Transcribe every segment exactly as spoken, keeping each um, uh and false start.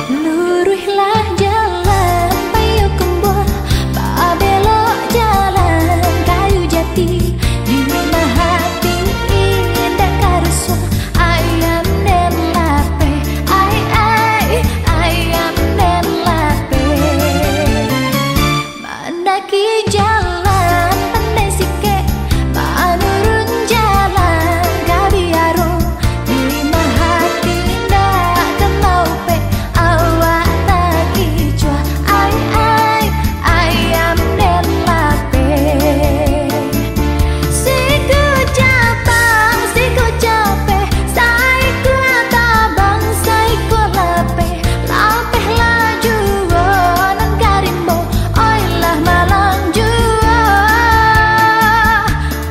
Luruihlah jalan Payokumbuah, babelok jalan Kayu Jati. Di Mahati indak ka rusuah, ayam den lapeh, ai, ai, ayam den lapeh. Mandaki jalan Pandai Sikek, manurun jalan Kabiaro. Di Mahati indak ka maupek, awak takicuah, ai, ai, ayam den lapeh. Siko capang, siko capeh, saikua tabang, saikua lapeh. Lapehlah juo nan ka rimbo, oi lah malang juo.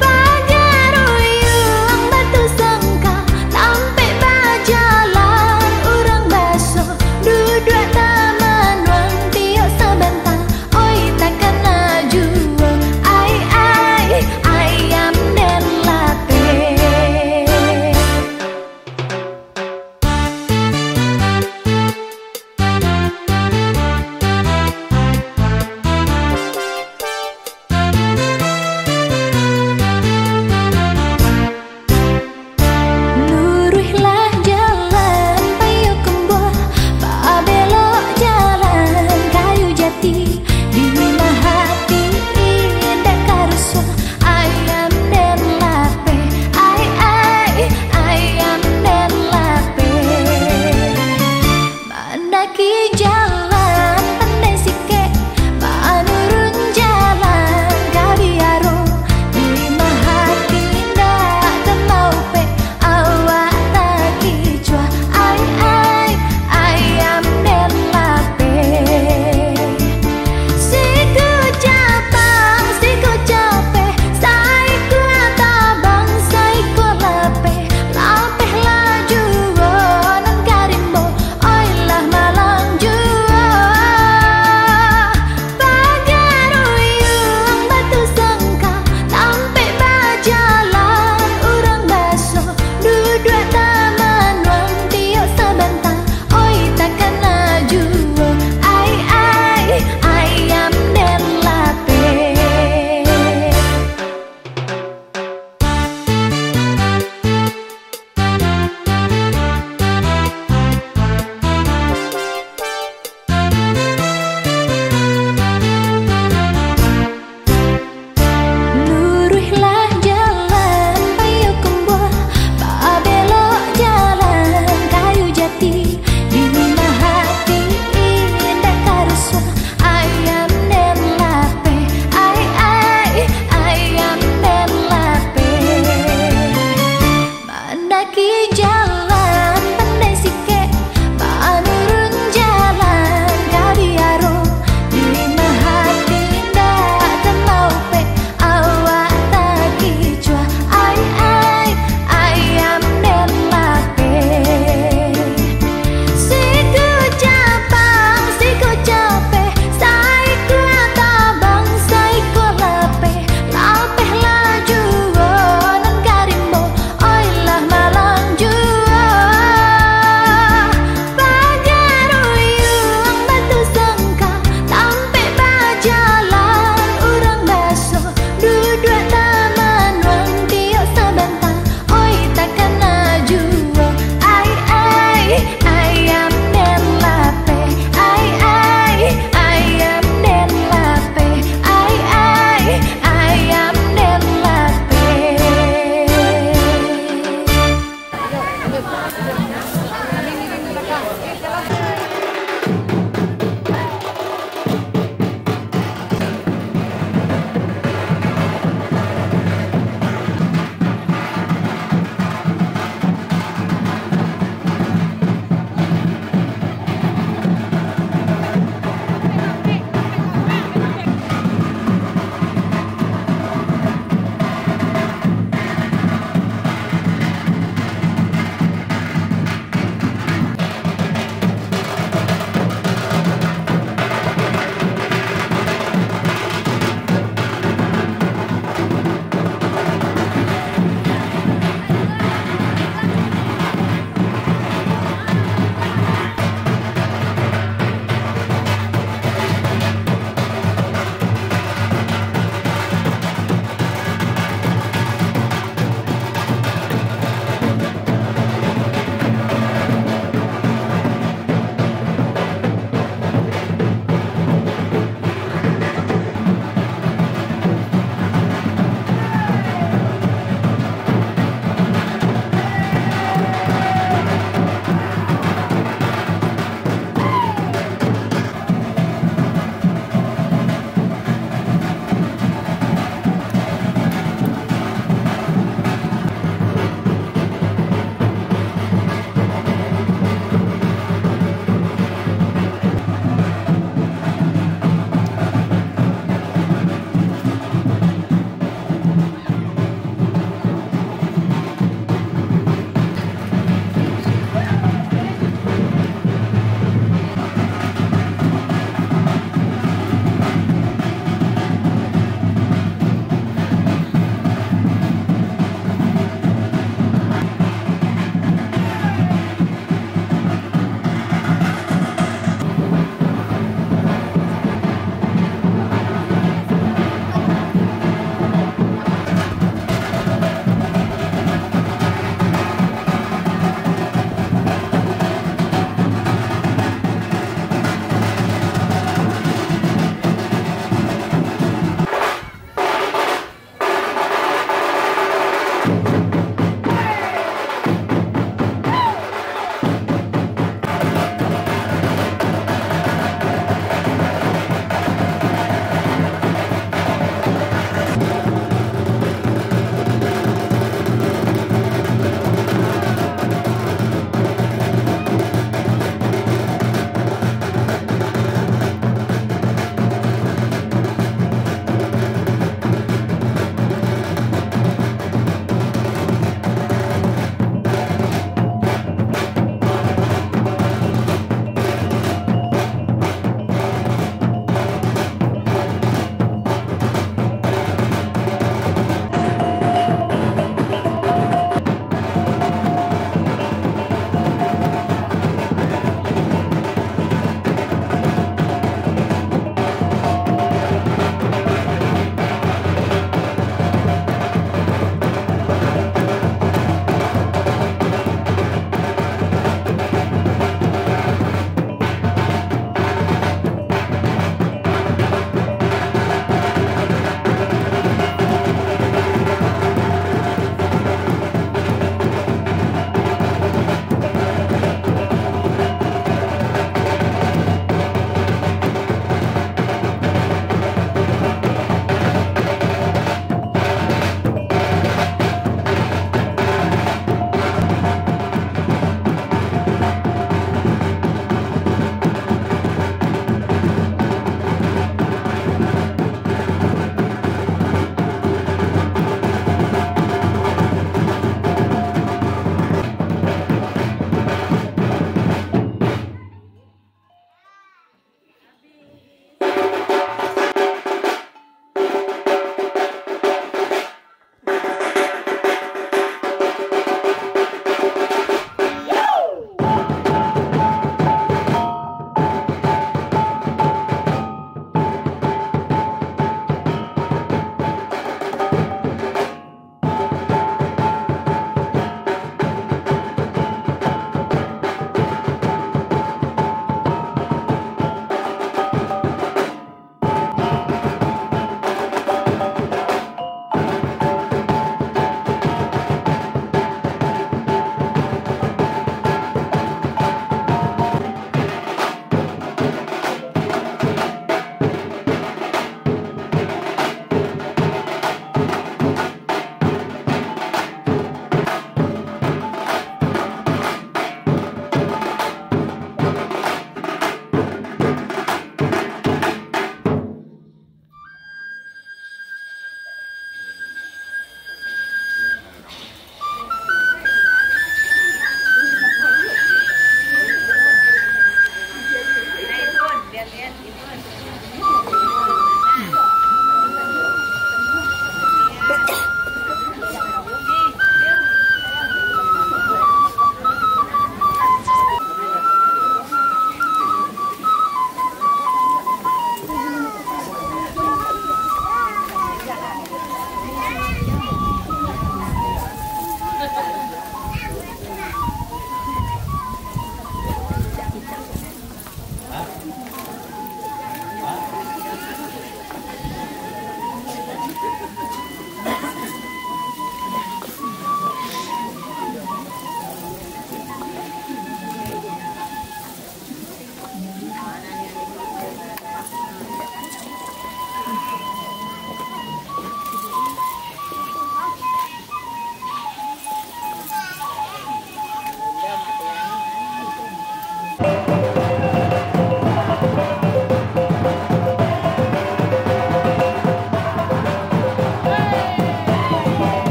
Pagaruyuang Batu Sangka, tampek bajalan urang baso, duduak tamanuang tiok sabanta, oi takana juo, ai, ai, ayam den lapeh. Luruihlah jalan Payokumbuah, babelok jalan Kayu Jati. Di Mahati indak ka rusuah, ayam den lapeh, ai, ai, ayam den lapeh. Mandaki jalan Pandai Sikek, manurun jalan Kabiaro. Di Mahati indak ka maupek, awak takicuah, ai, ai, ayam den lapeh. Siko capang, siko capeh, saikua tabang, saikua lapeh. Lapehlah juo nan ka rimbo, oi lah malang juo. Pagaruyuang Batu Sangka, tampek bajalan urang baso, duduak tamanuang tiok sabanta, oi takana juo, ai, ai, ayam den lapeh. Luruihlah jalan Payokumbuah, babelok jalan Kayu Jati. Di Mahati indak ka rusuah, ayam den lapeh, ai, ai, ayam den lapeh. Mandaki jalan Pandai Sikek, manurun jalan Kabiaro. Di Mahati indak ka maupek, awak takicuah, ai, ai, ayam den lapeh. Siko capang, siko capeh, saikua tabang, saikua lapeh. Lapehlah juo nan ka rimbo, oi lah malang juo. Pagaruyuang Batu Sangka, tampek bajalan urang baso, duduak tamanuang tiok sabanta, oi takana juo, ai, ai, ayam den lapeh, ai, ai, ayam den lapeh, ai, ai, ayam den lapeh.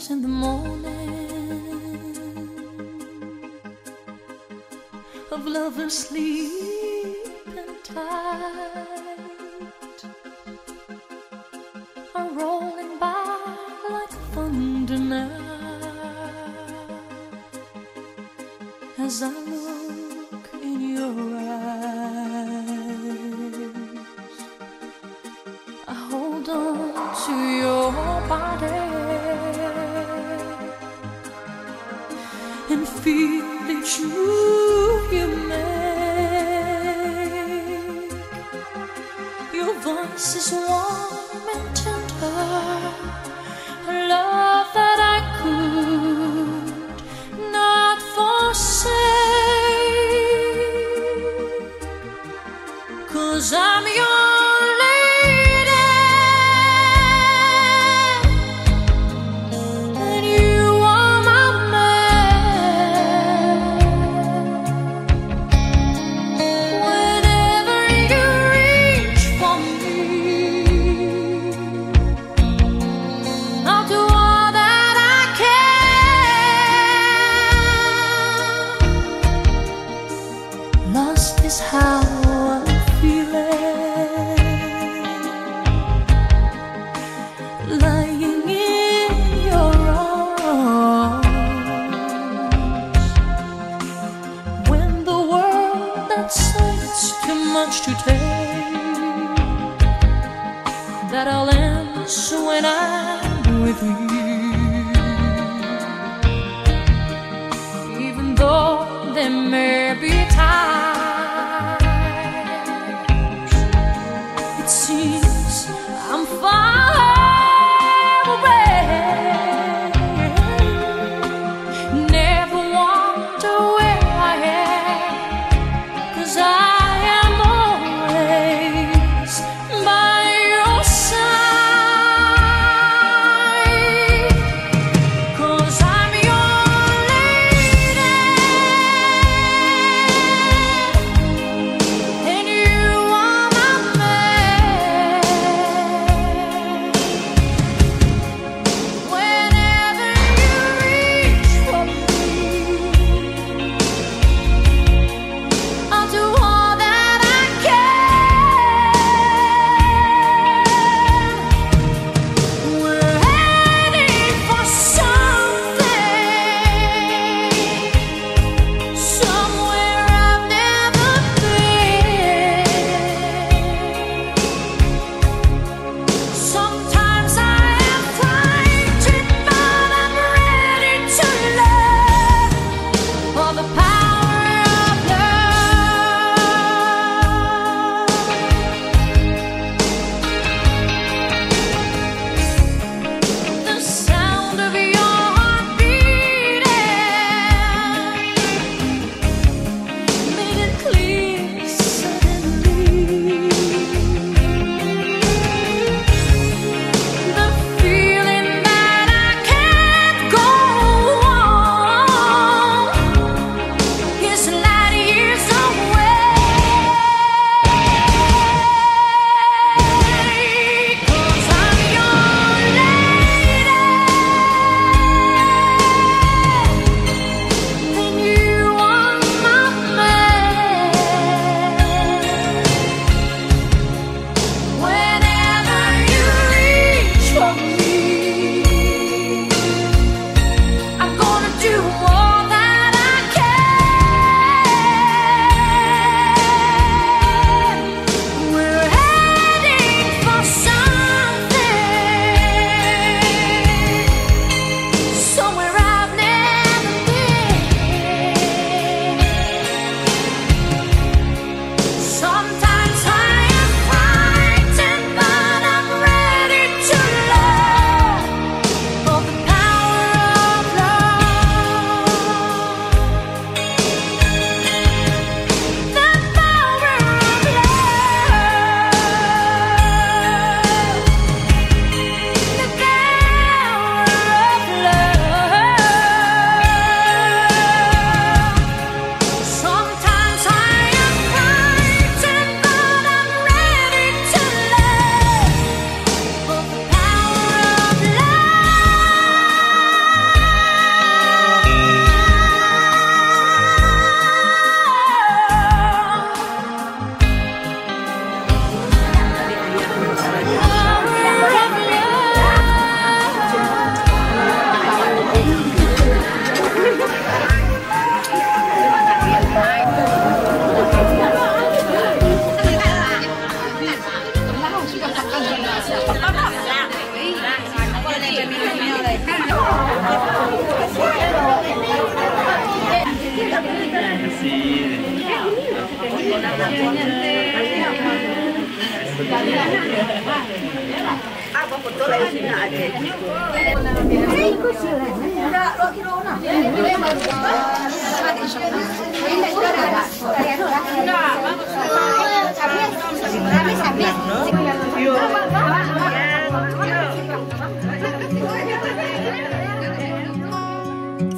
In the morning of lovers sleeping tight, are rolling by like thunder now. As I look in your eyes, I hold on to your body and feel each move you make. Your voice is warm and tender, a love that I could not forsake. 'Cause I'm your lady and you are my man. Whenever you reach for me,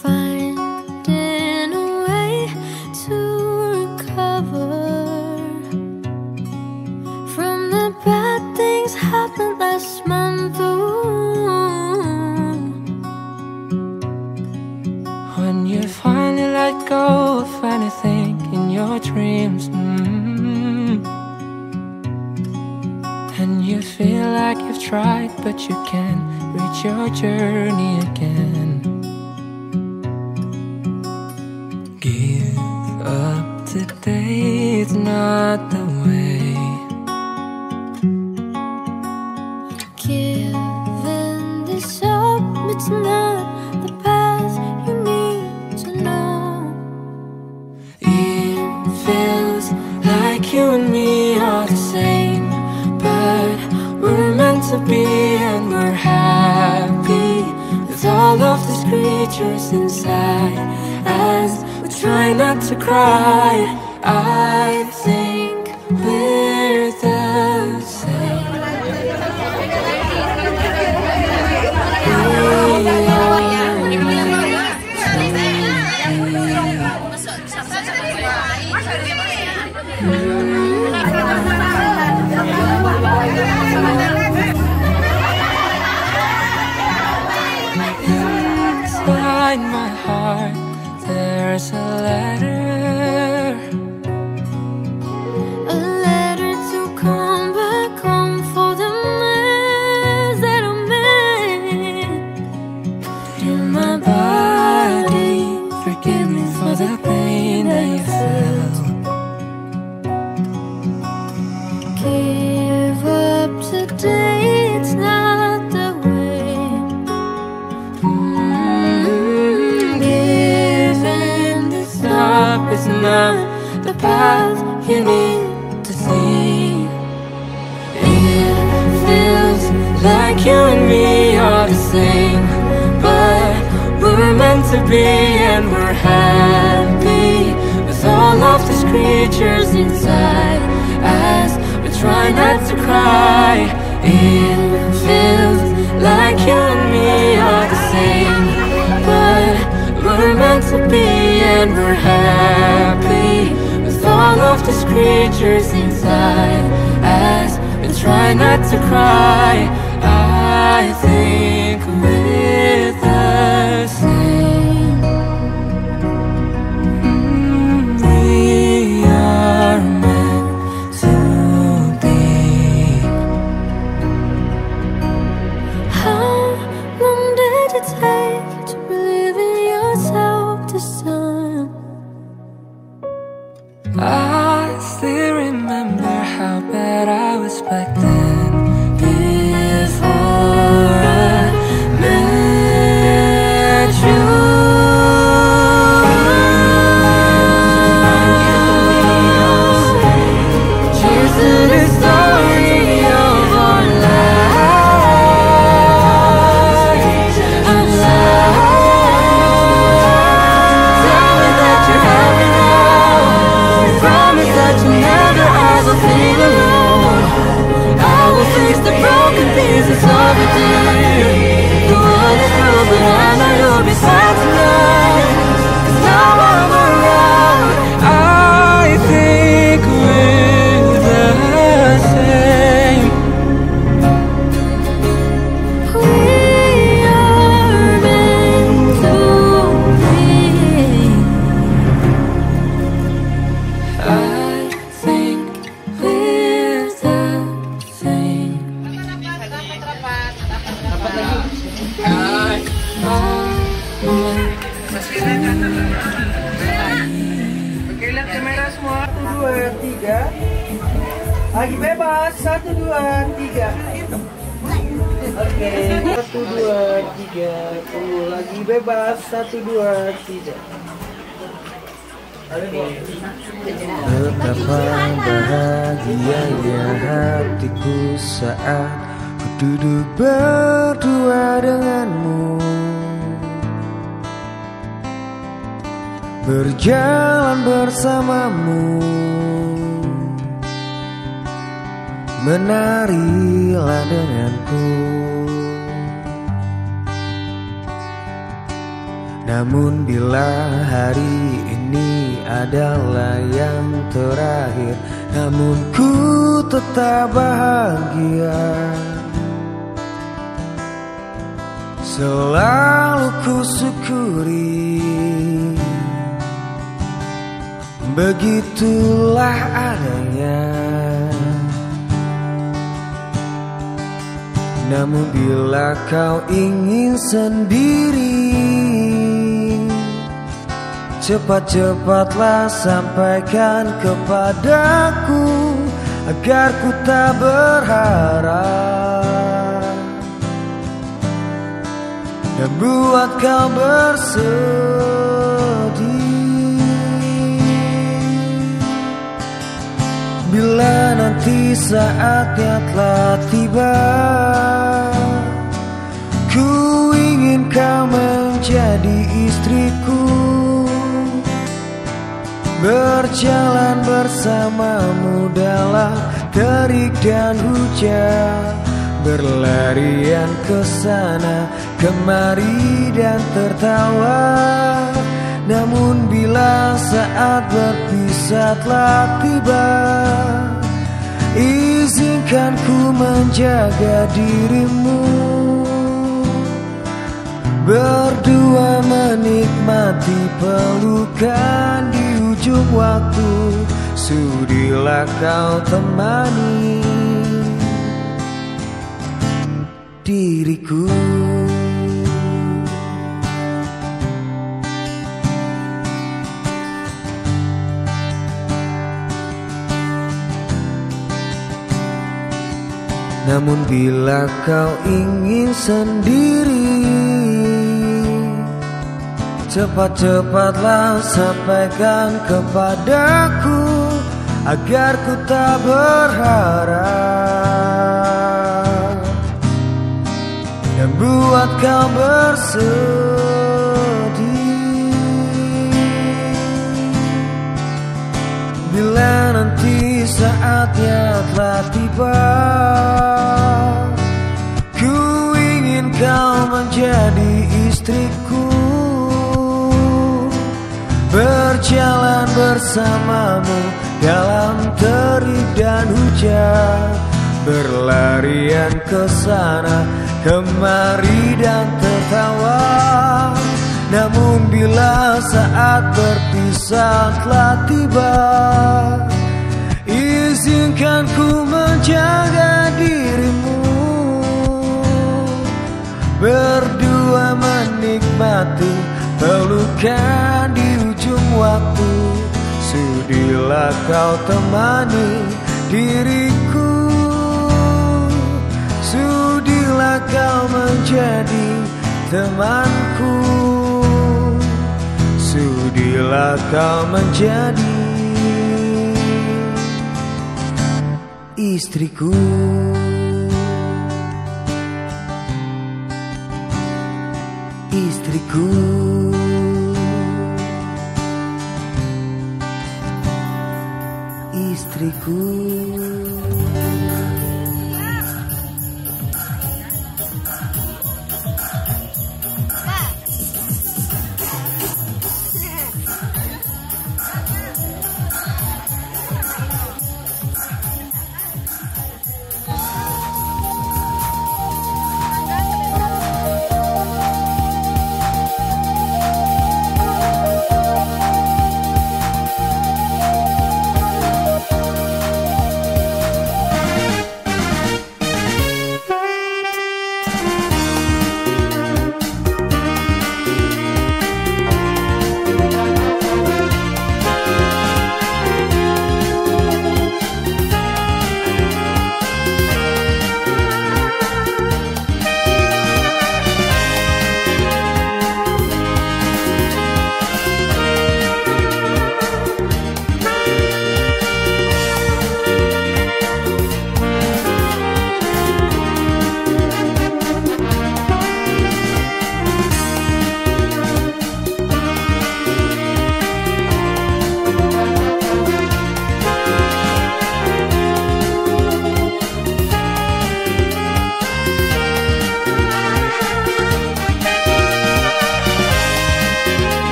Finding a way to recover from the bad things happened last month. Ooh. When you finally let go of anything in your dreams, mm, and you feel like you've tried, but you can't reach your journey again. Give up today, it's not the way. Giving this up, it's not the path you need to know. It feels like you and me are the same, but we're meant to be and we're happy with all of these creatures inside as we try not to cry. I think we're the same. Inside my heart, there's a letter. A letter to come back home for the mess that I made. Dear my body, forgive me for the pain that you felt. Give up today, it's not the way. Mm, giving this up is not the path you need to see. It feels like you and me are the same, but we're meant to be and we're happy with all of these creatures inside as we try not to cry. It feels like you and me are the same, but we're meant to be and we're happy with all of these creatures inside as we try not to cry. I think we're the same. Mm, we are meant to be. How long did it take to believe in yourself this time? I still remember how bad I was back then, before I met you. Cheers to the story of our life. Our life. Tell me that you're happy now. Promise that you never ever feel alone. I will fix the broken pieces of your day. The world is broken, I know you'll be fine tonight. 'Cause now I'm around. I think we're the same. We are meant to be. I think we're the same. Oke, lihat kamera semua. Satu, dua, tiga. Lagi bebas. Satu, dua, tiga. Oke. Satu, dua, tiga. Tunggu, lagi bebas. Satu, dua, tiga. Betapa bahagianya hatiku saat ku duduk berdua denganmu, berjalan bersamamu, menarilah denganku. Namun bila hari ini adalah yang terakhir, namun ku tetap bahagia. Selalu ku syukuri, begitulah adanya. Namun bila kau ingin sendiri, cepat-cepatlah sampaikan kepadaku, agar ku tak berharap dan buat kau bersedih. Bila nanti saatnya telah tiba, ku ingin kau menjadi istriku, berjalan bersamamu dalam terik dan hujan, berlarian ke sana kemari dan tertawa. Namun bila saat berpisah telah tiba, izinkan ku menjaga dirimu, berdua menikmati pelukan di ujung waktu. Sudilah kau temani diriku. Namun bila kau ingin sendiri, cepat-cepatlah sampaikan kepadaku, agar ku tak berharap dan buat kau bersedih. Bila nanti saatnya telah tiba, ku ingin kau menjadi istriku, berjalan bersamamu dalam terik dan hujan, berlarian ke sana kemari dan tertawa. Namun bila saat berpisah telah tiba, izinkan ku menjaga dirimu, berdua menikmati pelukan di ujung waktu. Sudilah kau temani diriku, sudilah kau menjadi temanku, sudilah kau menjadi istriku, istriku, istriku.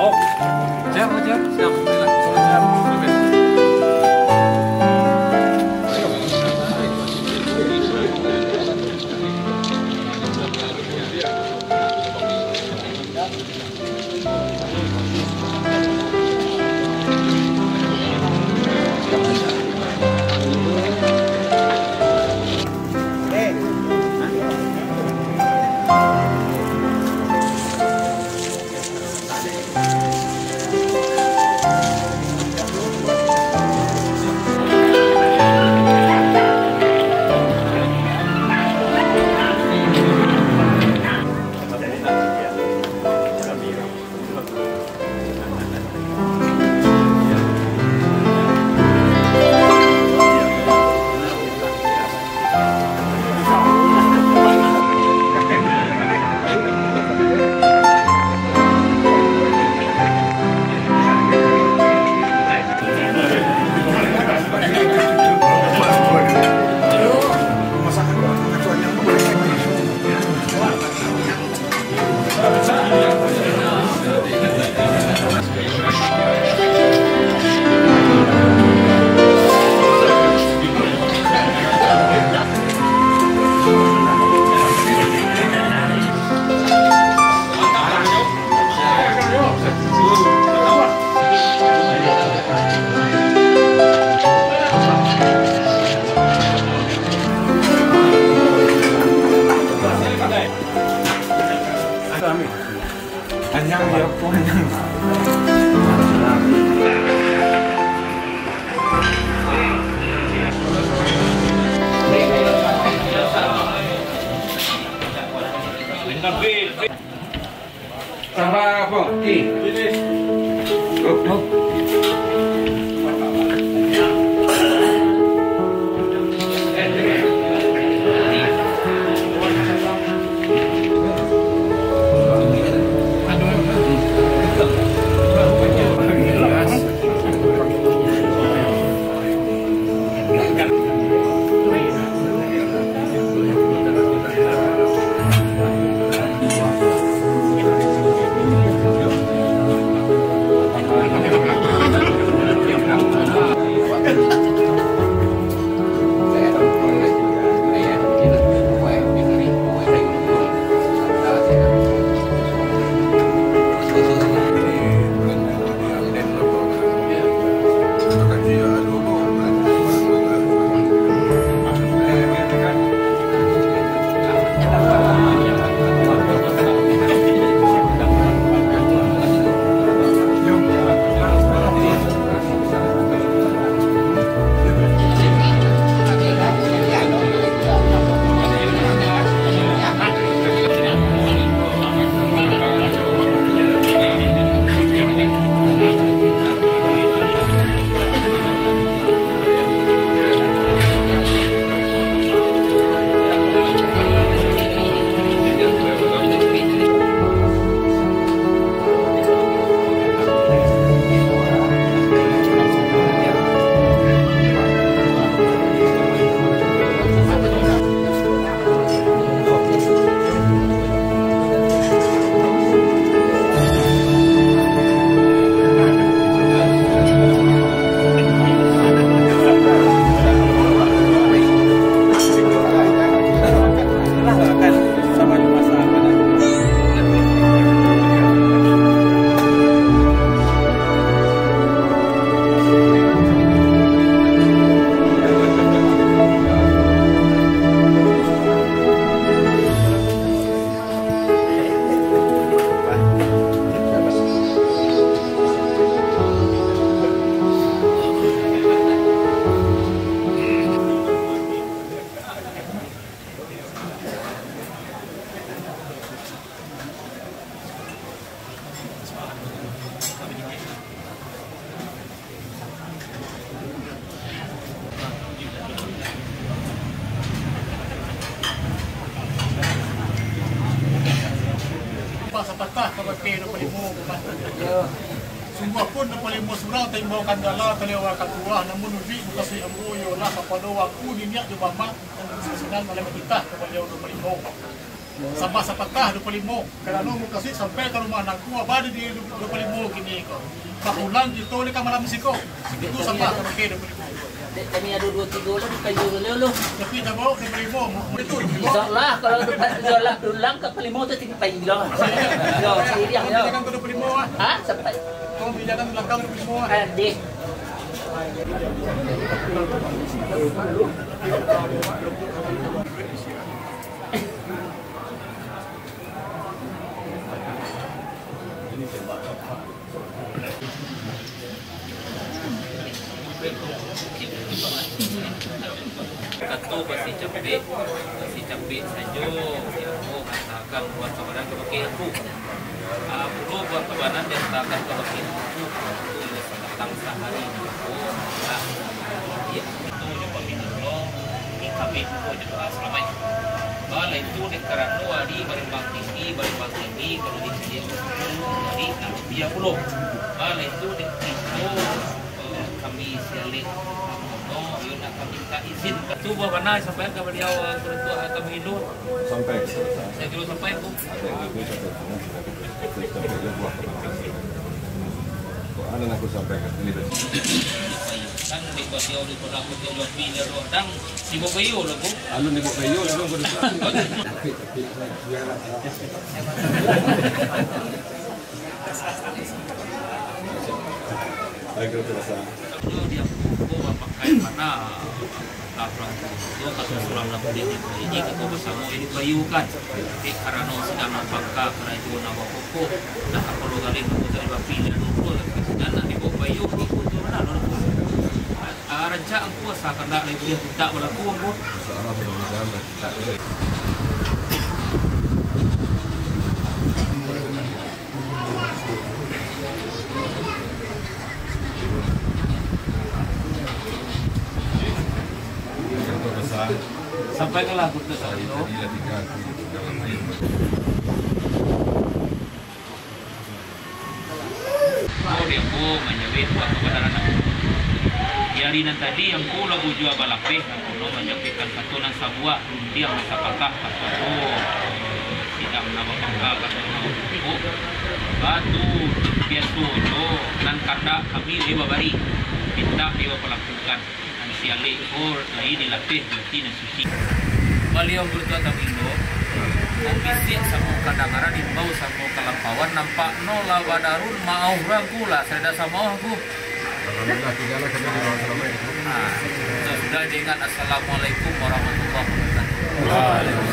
Oh, siap, siap, siap. Anyang, yo, anyang. Tambah apa? Oke. Oke, duo puluah limo. Sungguahpun duo puluah limo surang taimbau kandala taliau ka tuah, namun ujuik mukasuik ambo iyolah kapado wakatu niniak jo mamak nan disusunan oleh titah ka baliau duo puluah limo. Sambah sapatah duo puluah limo, karano mukasuik sampai ka rumah nangku abadi di duo puluah limo kini ko. Bapulang kito lai ka malam siko. Itu sambah ka duo puluah limo. Dek kami ado duo tigo lah, di kayu dulu lu. Tapi tabao duo puluah limo, itu. Insyaallah, kalau dapat insyaallah pulang ka duo puluah limo tu tinggi pai lah. Yo, siriang yo. Jangan duo puluah limo ah. Ha? Sampai. Kau bijakan belakang duo puluah limo ah. Eh, deh. Kato basi capek, basi capek sajo, si ambo katakan buat sabarang kabake aku. Ah, pulo buat sabarang dikatakan kabake aku, itu sabatang sahari, oh, ah, iyo. Itu jo paminta tolong, di kami tu jo doa salamaik. Bala itu dek karano ari barimbang tinggi, barimbang tinggi, kalau di sini tu, jadi nak rupiah pulo. Bala itu dek itu, eh, kami sialek, no, yo nak kami minta izin. Tu buah bana sampaian ka baliau, eh, surat tu, eh, kami rindu. Sampai. Saya dulu sampai, Bu. Ada yang lebih satu setengah, kita sampai dia buah kemana. Kok ada nak aku sampaikan? Ini dah. Kan di baliau di pelaku tu lebih dari orang. Sibuk bayu lah, Bu. Anu ni buat bayu lah, Bu. Tapi, tapi, biarlah. Lagi terasa. Yo, dia pukul pakai mana? Lah, orang tu, tu kata surang lah, boleh dia boleh. Ini kita bersama ini bayu kan. Tapi karena sedang nampak karajo nak bakukuh, dah apa lo kali kamu tadi bapi dia dulu, dan nak dibawa bayu, ikut tu lah, lo. Ah, rancak angku asa kandak lai buliah mintak balaku angku. Insyaallah, mudah-mudahan lah mintak. Sampai ke lagu tu tadi tu. Oh, dia ko manjawek buah kabanaran aku. Di ari nan tadi, angku lah bujua balapeh, nan kono manjawekkan kato nan sabuah, rundiang nan sapatah, kato ko, sidang nan bapangka, kato nan bapokok. Batu, biaso jo, nan kandak kami lai babari, mintak lai bapalakukan. Nan sialek ko lai dilapeh, berarti nan suci. Baliau bertuah tamingo, mambisiak samo kadangaran, imbau samo kalampauan, nampak no lah badarun, maoh urang ku lah, sada samaoh ku. Alhamdulillah, tinggal lah kami di bawah salamaik. Nah, sudah diingat, Assalamualaikum warahmatullahi wabarakatuh.